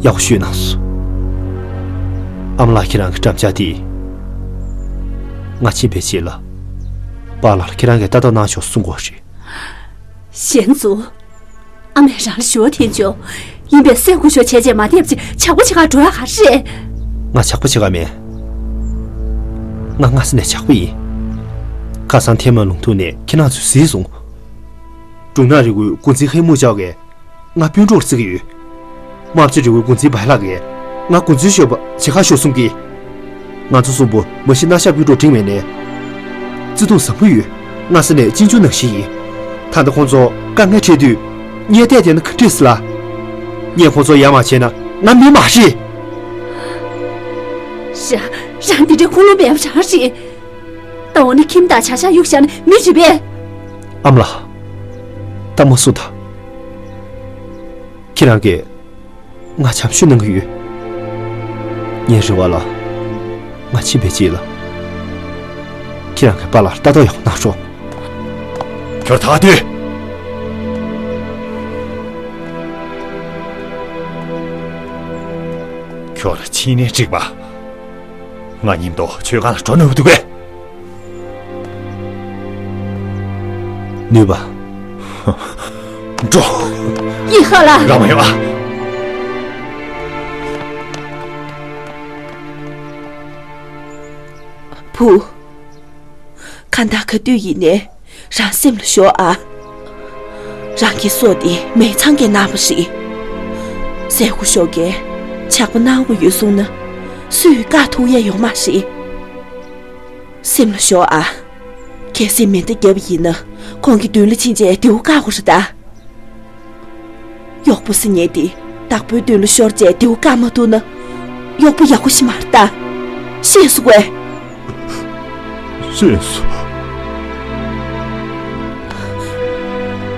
ཡག་པོ་ཞུས་གནང་སོང་། ཨ་མ་ལགས། ཁྱེད་རང་གི་འགྲམ་ལྕག་དེ་ང་ཕྱིན་པའི་རྗེས་ལ་པཱ་ལགས་ལ་ཁྱེད་རང་གིས་ལྟ་རྟོག་གནང་ཤོག་གསུང་དགོས་རེད། ཞན་ཙུའུ། ཨ་མས་རང་ལ་ཞུ་བ་འཐེན་བྱུང་། ཡིན་པས་སྲས་སྐུ་ཞབས་བྱས་རྗེས་མ་བསྡད་པ་ཅིག་ཇག་པ་བྱེད་གར་འགྲོ་ཡག་ག་རེ་རེད། ང་ཇག་པ་བྱེད་ག་མེད། ང་སྔ་ས་ནས་ཇག་པ་ཡིན། ཁ་སང་ཐའེ་མན་ལུང་ཐུང་ནས་ཁྱེད་རང་ཚོ་གཟིགས་སོང་། ཀྲུང་ནག་རི་བོའི་འགོ་འཛིན་ཧེ་མུའུ་ཅའོ་གིས་ང་སྤུན་གྲོགས་བརྩི་གི་ཡོད། རྨ་བྱ་རི་བོའི་འགོ་འཛིན་བྷའི་ལགས་ཀྱིས་ང་དགོན་ཚུལ་ཞོགས་པ་བྱེད་ག་ཤོག་གསུང་གི། ང་ཚོ་གསུམ་པོ་མ་གཞི་སྣ་ཞགས་སྤུན་གྲོགས་འགྲིག་མེད་ནས། བརྩེ་དུང་བཟང་པོ་ཡོད། སྔ་ས་ནས་གཅེན་གཅུང་ནང་བཞིན་ཡིན། ད་ལྟ་ཁོང་ཚོ་དཀའ་ངལ་འཕྲད་དུས་ངས་བལྟས་བསྡད་ན་ག་འགྲིག་ཟེར་ལ། ངས་ཁོང་ཚོ་ཡ་མ་བྱས་ན་ང་མི་མ་ཤི། ར། རང་འདི་འདྲའི་ཁུངས་ལུང་མེད་པ་རང་རེད། ད་འོ་ན་ཁྱིམ་བདག་བྱ་བཞག་གཡུག་བཞག་ན་མི་རེད་པས། ཨ་མ་ལགས། ད་མ་གསུང་ད། ཁྱེད་རང་གིས་ང་བྱམས་ཞུ་གནང་གི་ཡོད། ངའི་རེ་བ་ལ་ང་ཕྱིན་པའི་རྗེས་ལ་ཁྱེད་རང་གིས་པཱ་ལགས་ལ་ལྟ་རྟོག་ཡག་པོ་གནང་རོགས། ཁྱོད་ད་སྡོད། ཁྱོད་ཕྱིན་ནས་འགྲིག་པ། ང་མཉམ་དུ་མཆོད་ཁང་ལ་འགྲོ་ནུས་འདུག་གས། ནུས་པ། འགྲོ། ཡིན་ཧ་ལ། རང་མ་ཡོང་ཨ། བུ། གང་ལྟར་ག་དུས་ཡིན་ནའི་རང་སེམས་ལ་ཞོག་ཨ། རང་གི་སྲོག་འདི་མེ་ཚང་གིས་གནང་བ་རེད། སྲས་སྐུ་ཞབས་ཀྱིས་ཇག་པ་གནང་དགོས་ཡོད་གསུངས་ན་སུས་བཀག་ཐུབ་ཡས་ཡོད་མ་རེད། སེམས་ལ་ཞོག་ཨ། གལ་སྲིད་མེ་མདའ་བརྒྱབ་པ་ཡིན་ན་ཁོང་གི་མདུན་ལ་ཕྱིན་བྱས་མདེའུ་བཀག་དགོས་རེད་ད། གཡོག་པོ་ཟེར་མཁན་དེ་བདག་པོའི་མདུན་ལ་ཤོར་བྱས་མདེའུ་བཀག་མ་ཐུབ་ན་གཡོག་པོ་ཡག་པོ་ཞིག་མ་རེད་ད། ཤེས་སོང་ངས། ཤེས་སོང་།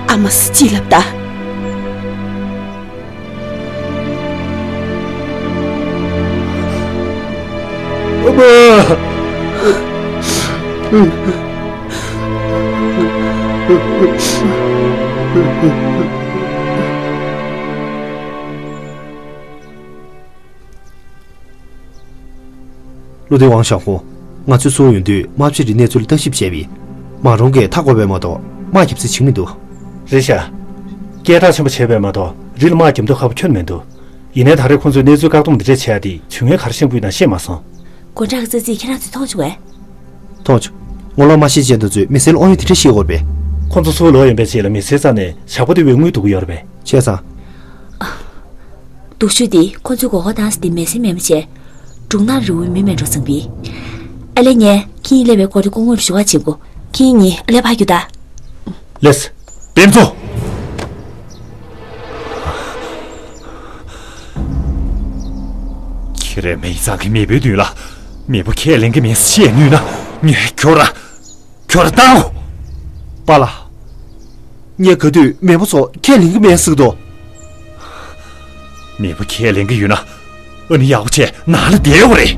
ཨ་མས་ཅི་ལབ་ད། ཨ་མ། བློ་བདེ་ཝང་ཞང་ཧོ། ང་ཚོའི་སུའོ་ཡོང་དུས་དམག་སྤྱི་རིགས་གནས་ཚུལ་ལ་བརྟག་ཞིབ་བྱས་པས། མ་རུང་གིས་མཐའ་བསྐོར་བས་མ་གཏོགས་དམག་རྒྱབ་རྩིས་བྱེད་མི་འདུག་རེད་ཤག་སྐད་གྲགས་ཆེན་པོ་བྱས་པས་མ་གཏོགས་རི་ལ་དམག་རྒྱབ་མདོག་ཁ་པོ་ཁྱོན་མི་འདུག་ཡིན་ནའི་ད་རེས་ཁོང་ཚོས་གནས་ཚུལ་བཀག་སྡོམ་འདི་འདྲས་བྱས་ཏེ་བྱུས་ངན་ག་རེ་བཤད་དགོས་ཡོད་ན་ཤེས་མ་སོང་། སྒོ་འགྲམ་གྱི་ཙི་ཙི་ཁྱེད་རང་ཚོས་མཐོང་བྱུང་ངས། མཐོང་བྱུང་། ངོ་ལོག་མ་ཤེས་ཅན་དེ་ཚོས་མི་སེར་ལ་དབང་ཡོད་དེ་འདྲ་བཤད་ཡོད་རེད་པས། ཁོང་ཚོ་ཚུར་ལོག་ཡོང་པའི་རྗེས་ལ་མི་སེར་རྩ་ནས་ཇག་པ་དེ་འོས་དངུལ་བསྡུ་གི་ཡོད་རེད་པས། བྱས་ཙང་། སྡུག་ཤོས་དེ་ཁོ་ཚོའི་མགོ་སྐོར་བཏང་ས་དེ་མེད་སྲིད་མེད་མ་བྱས། སྒྲུང་ནང་རི་བོའི་མི་མེད་འགྲོ་ཚང་པས། ཨ་ལས་ངས་ཁྱེད་གཉིས་སླེབས་པའི་སྐོར་དེ་སྐུ་ངོར་ཞུ་བ་བྱེད་དགོས། ཁྱེད་གཉིས་ཨ་ལས་ཕར་རྒྱུགས་དང་། ལགས་སོ། ཕུན་ཚོགས། ཁྱེད་རང་མེ་ཡི་ཚང་གི་མེས་པོའི་མདུན་ལ་མེས་པོ་ཁས་ལེན་གྱི་མེད་ཟེར་བཤད་ནུས་ན་ངས་ཁྱོད་རང་། ཁྱོད་རང་བཏང་། པཱ་ལགས། ངས་ག་དུས་མེས་པོ་ཚོ་ཁས་ལེན་གྱི་མེད་ཟེར་གྱི་འདུག་མེས་པོ་ཁས་ལེན་གྱི་ཡོད་ན་ཨ་ནི་ཡག་པོ་བྱས་ནང་ལ་བསྡད་དགོས་རེད།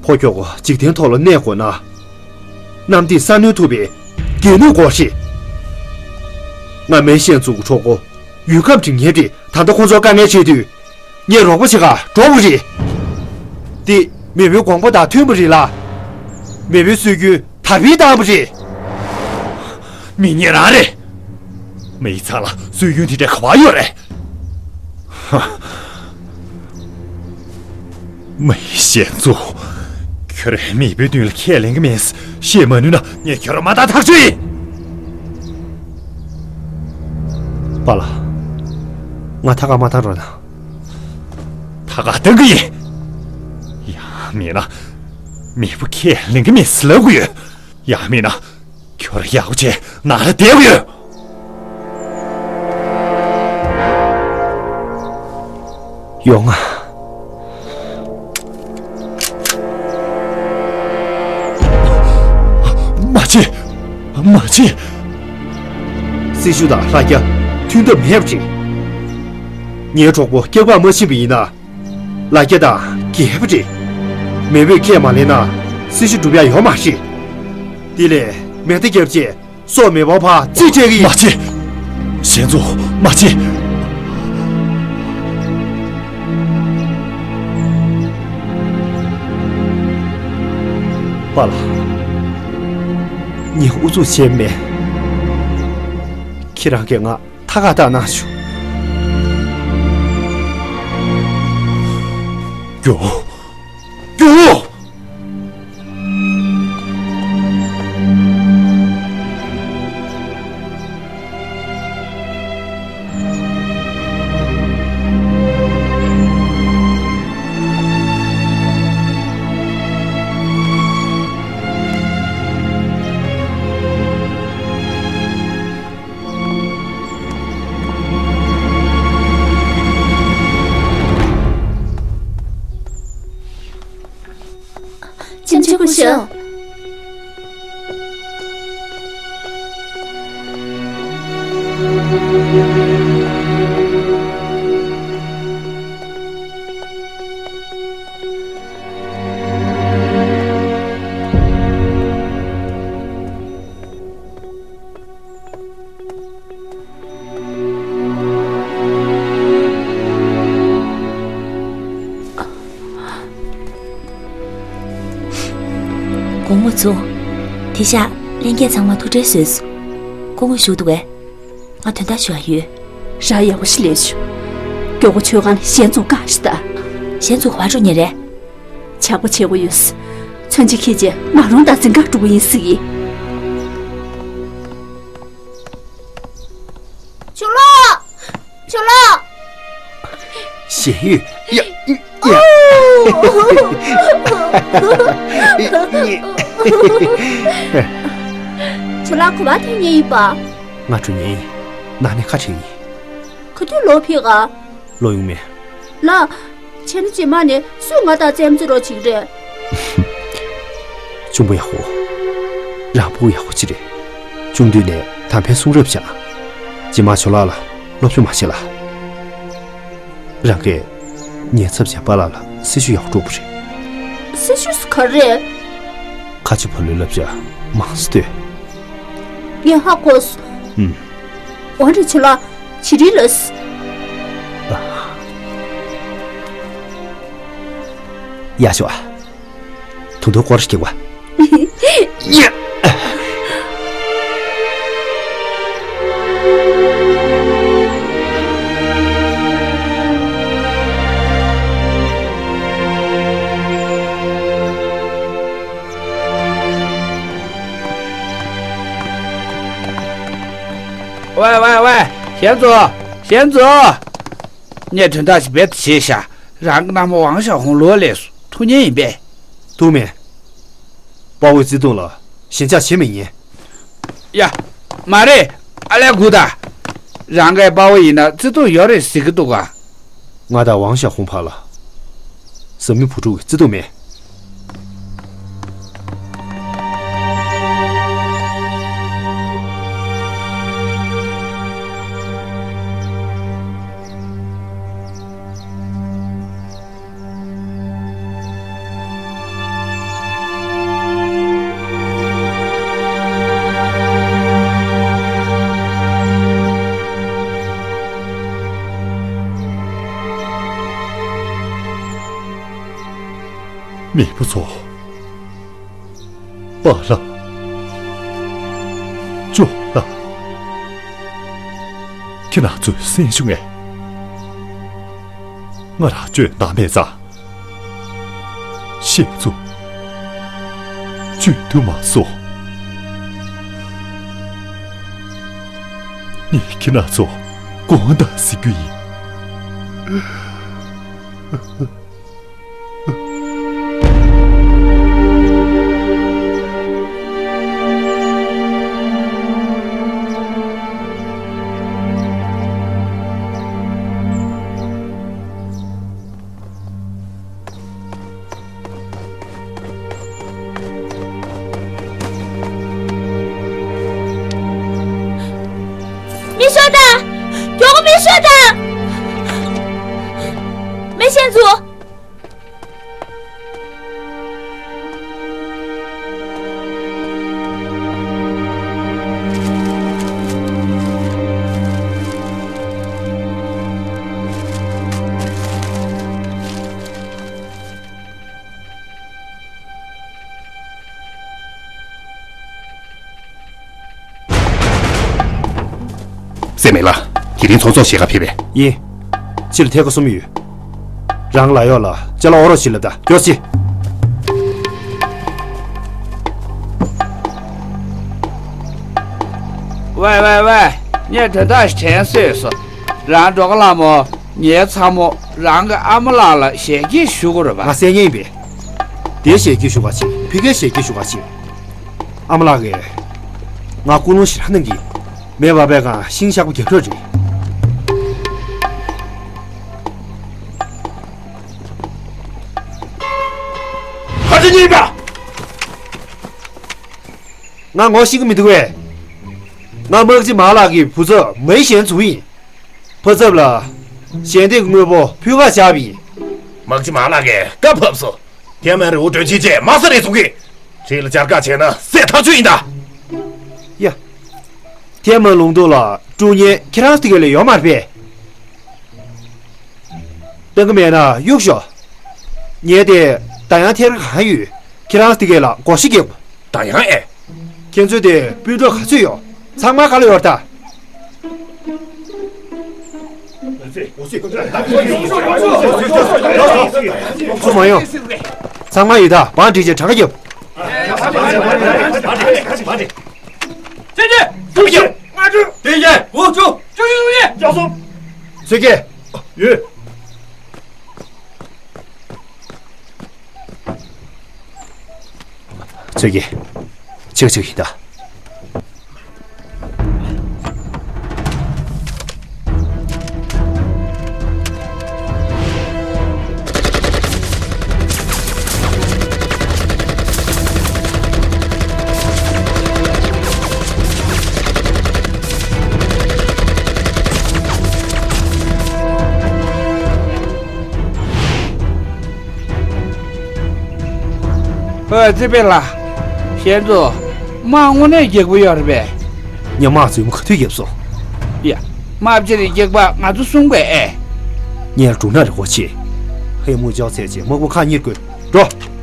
ཕོ་ཁྱོ་ག་འཇིག་རྟེན་ཐོག་ལ་གནས་དགོས་ན། གནམ་ལྡིང་ས་གནོན་ཐུབ་པའི་འགན་ནུས་དགོས་རེད། ང་མེས་ཞན་ཙུའུ་གི་གྲོགས་པོ་ཡུལ་ཁམས་འགྲིམ་མཁན་དེ་ད་ལྟ་ཁོང་ཚོར་དཀའ་ངལ་འཕྲད་དུས། ངས་རོགས་པ་བྱེད་གར་འགྲོ་དགོས་རེད། འདི་མེས་པོའི་དགོངས་པ་དང་མཐུན་པ་རེད་ལ། མེས་པོའི་སྲོལ་རྒྱུན་དར་སྤེལ་བཏང་བ་རེད། མི་ངན་རང་རེད། མེ་ཡི་ཚང་ལ་སྲོལ་རྒྱུན་དེ་འདྲ་ག་པར་ཡོད་རེད། ཧ། མེ་ཞན་ཙུའུ། ཁྱོད་རང་མེས་པོའི་མདུན་ལ་ཁས་ལེན་གྱི་མེད་ཟེར་བཤད་མ་ནུས་ན་ངས་ཁྱོད་རང་མ་བཏང་ཐག་ཆོད་ཡིན། པཱ་ལགས། ང་ད་ག་མ་བཏང་རོགས་གནང་། ད་ག་བཏང་གི་ཡིན། ཡང་མིན་ན། མེས་པོ་ཁས་ལེན་གྱི་མེད་ཟེར་ལབ་དགོས་ཡོད། ཡང་མིན་ན། ཁྱོད་རང་ཡག་པོ་བྱས་ནང་ལ་བསྡད་དགོས་ཡོད། ཡོང་ང་། མ་བྱེད། མ་བྱེད། སྲི་ཞུ་དང་ལྷ་རྒྱ་མཐུན་ཐབས་མེད་པ་རེད། ངའི་གྲོགས་པོ་སྐྱག་པ་མ་ཕྱིན་པ་ཡིན་ན། ལྷ་རྒྱ་དང་རྒྱལ་པོ་རེད། མེས་པོས་ཁས་མ་ལེན་ན་སྲི་ཞུ་འགྲུབ་ཡ་ཡོད་མ་རེད། དེ་ལས་མེ་མདའ་བརྒྱབ་རྗེས་སྲོག་མེ་འབར་བར་རྩིས་སྤྲད་ཀྱི་ཡིན། མ་བྱེད། ཞན་ཙུའུ་མ་བྱེད། པཱ་ལགས། ངས་ཨུ་ཚུགས་བྱས་མེད། ཁྱེད་རང་གིས་ང་ཐག་ག་བཏགས་གནང་ཞུ། རྒྱུགས། རྒྱུགས། ཅིན་ཅིན་སྐུ་ཞབས། དགོང་མོ་བྱུང་། དེ་ཤག་ལྷན་རྒྱས་ཚང་མ་ཐུགས་ཁྲལ་བཟོས་སོང་། སྐུ་ངོ་བཞུགས་འདུག་གས། ང་དོན་དག་ཞུ་ཡ་ཡོད། ར་ཡག་པོ་ཞིག་ལས་ཞུ། མགྱོགས་པོ་མཆོད་ཁང་ལ་ཞལ་འཛོམས་བཀག་ཞིག་ད། ཞལ་འཛོམས་ག་པར་འགྲོ་ཉེ་རེད། ཇག་པ་བྱེད་དགོས་ཡོད། མཚོན་ཆ་འཁྱེར་རྗེས་མ་རུང་བདག་འཛིན་ག་འགྲོ་གི་ཡིན་ཟེར་གི། ཆུ་ལོག་ཆུ་ལོག་ཞེ་ཡོད། ཡ། ཡ། ཆུ་ལོག་ག་པར་ཐོན་ཉེ་ཡིན་པ། ང་འགྲོ་ཉེ་ཡིན། ནང་ནས་ཁ་བྲལ་ཡིན། ག་དུས་ལོག་ཕེབས་ག་ལོག་ཡོང་མེད། ལགས། ཁྱེད་རང་རྗེས་མ་ནས་སུས་ང་དང་རྩེད་མོ་རྩེ་རོགས་བྱེད་ཀྱི་རེད། གཅུང་པོ་ཡག་པོ། རང་ཕྲུ་གུ་ཡག་པོ་ཅིག་རེད། ཆུང་དུས་ནས་དམ་པའི་གསུང་རབ་བཞག་རྗེས་མ་ཇོ་ལགས་ལ་སློབ་སྦྱོང་མ་བྱེད་ལ། རང་གིས་ཉེ་ཚབ་བྱས་པཱ་ལགས་ལ་སྲི་ཞུ་ཡག་པོ་སྒྲུབ་པ་རེད། སྲི་ཞུ་ཟེར་ག་རེ་རེད། ཁ་ཆེ་ཕ་ལུའི་བསླབ་བྱ་མང་ཙམ་ལྟོས། ངས་ཧ་གོ་སོང་། ཨུམ། འོ་རེད། ཇོ་ལགས། བྱི་རིལ་ལགས། ཡག་ཤོག་ཨ། ད་དུང་སྐོར་ར་ཞིག་རྒྱག་པ། ཡ། ཝེ་ཝེ་ཝེ། ཞན་ཙུའུ། ཞན་ཙུའུ། ངས་དོན་དག་ཅིག་རྦད་དེ་བྱས་ཤག་རང་གི་མནའ་མ་ཝང་ཞའོ་ཧུང་ལོག་སླེབས་སོང་། ཐུག་མཁན་ཡིན་པས། ཐུག་མེད། དཔའ་བོའི་བརྩེ་དུང་ལ་ཞེན་ཆགས་བྱེད་མི་ཉན། ཡ། མ་རེད། ཨ་ལས་སྒུག་དང་། རང་གིས་དཔའ་བོ་ཡིན་ན་བརྩེ་དུང་ཡོད་རེད་ཟེར་གྱི་འདུག་ག་ང་དང་ཝང་ཞའོ་ཧུང་བར་ལ་བཟའ་མི་བུ་ཕྲུག་གི་བརྩེ་དུང་མེད། མེས་པོ་ཚོ། པཱ་ལགས། ཅོ་ལགས། ཁྱེད་རང་ཚོས་གསན་བྱུང་ངས། ང་རང་བཅོས་བཏང་མེད་ཙང་། ཞན་ཙུའུ་བཅོས་ཐུབ་མ་སོང་། ངས་ཁྱེད་རང་ཚོ་དགོངས་དག་ཞུ་རྒྱུ་ཡིན། མེ་ཤོག་དང་། མགྱོགས་པོ་མེ་ཤོག་དང་། མེ་ཞན་ཙུའུ། སྲས་མེ་ལགས། དེ་རིང་ཚོགས་གཙོ་ཞལ་ཁ་ཕེབས་པས། ཡིན། ཕྱི་ལ་ཐད་ཀར་གསུང་གི་ཡོད། རང་ལ་ཡོག་ལ་ཅ་ལག་དབོར་རོགས་བྱེད་ལབ་ད། མགྱོགས་ཤིག་ཝེ་ཝེ་ཝེ། ངས་དོན་དག་ཞིག་དྲན་གསོས་སོང་། རང་སྒྲོལ་དཀར་ལྷ་མོ། ངའི་ཚ་མོ་རང་གི་ཨ་མ་ལགས་ལ་ཞལ་གྱིས་ཞུ་དགོས་རེད་པ། ང་གསན་མཁན་ཡིན་པས། དེ་ཞལ་གྱིས་ཞུ་ག་ཕྱིན། ཕི་ཀའི་ཞལ་གྱིས་ཞུ་ག་ཕྱིན། ཨ་མ་ལགས་ཀྱིས་ང་སྐུལ་སློང་ཞེ་དྲག་གནང་གི། མེ་འབར་བའི་སྒང་ཤིང་ཤག་པ་རྒྱབ་ཕྱོགས་རེད། ཁ་ཆེ་གཉིས་པ། ང་ངོ་ཤེས་ཀྱི་མི་འདུག་པས། ང་དམག་སྤྱི་མ་ལགས་ཀྱི་བུ་ཚབ་མེ་ཞན་ཙུའུ་ཡིན། ཕ་ཚབ་ལ་ཞལ་འདེབས་ཀྱི་དངོས་པོ་ཕུལ་ག་བཅར་བ་ཡིན། དམག་སྤྱི་མ་ལགས་ཀྱིས་བཀའ་ཕབ་སོང་། ཐའེ་མན་རི་བོ་སྒྲོལ་ཆེན་བཅས་དམག་ས་རེ་བཟུང་གི། འཁྲིས་ལ་བཅར་ག་བྱས་ན་བསད་ཐག་ཆོད་ཡིན་ད། ཡ། ཐའེ་མན་ལུང་སྟོང་ལ་དཀྲུག་མཁན་ཁྱེད་རང་ཚོ་དེ་ག་ལས་ཡོད་མ་རེད་པས། གཏང་གི་མེད་ན་གཡུག་ཤོག་ངའི་དེ་ད་ཡང་ཐེར་གང་ཡོད། ཁྱེད་རང་ཚོ་དེ་ག་ལ་བགོ་བཤའ་རྒྱབ། ད་ཡང་ཨེ། ཁྱེད་ཚོའི་དེ་སྤུན་གྲོགས་ག་ཚོད་ཡོད། ཚང་མ་ག་ལ་ཡོད་ད། ཚུར་མ་ཡོང་། ཚང་མ་ཡོད་ད། བང་སྒྲིག་བྱས་གྲངས་ཀ་རྒྱབ། ཅེ་ཅེ། ལྔ་བཅུ། བདུན་བརྒྱ། དགུ་བཅུ། བཅུ་གཅིག། བཅུ་གཉིས། བཅུ་གསུམ། ཚོད་ཀྱི། ཡོད། ཚོད་ཀྱི། ཆིག་ཆིག་ཡིན་ད། ཨོ་ཙི་པེ་ལགས། ཞན་ཙུའུ། དམག་དངོས་གནས་རྒྱགས་པོ་ཡོད་རེད་པས། ངས་དམག་རྫུན་མ་ག་དུས་རྒྱབ་སོང་། ཡ། དམག་སྤྱི་རེད་རྒྱགས་པ་ང་ཚོ་གསུང་པས་ཨེ། ངས་སྒྲུང་ན་རེ་གོ་ཆེ། ཧེ་མུ་ཅའོ་ཚེ་ཆེ་དམག་དཔུང་ཁག་གཉིས་བགོས། འགྲོ།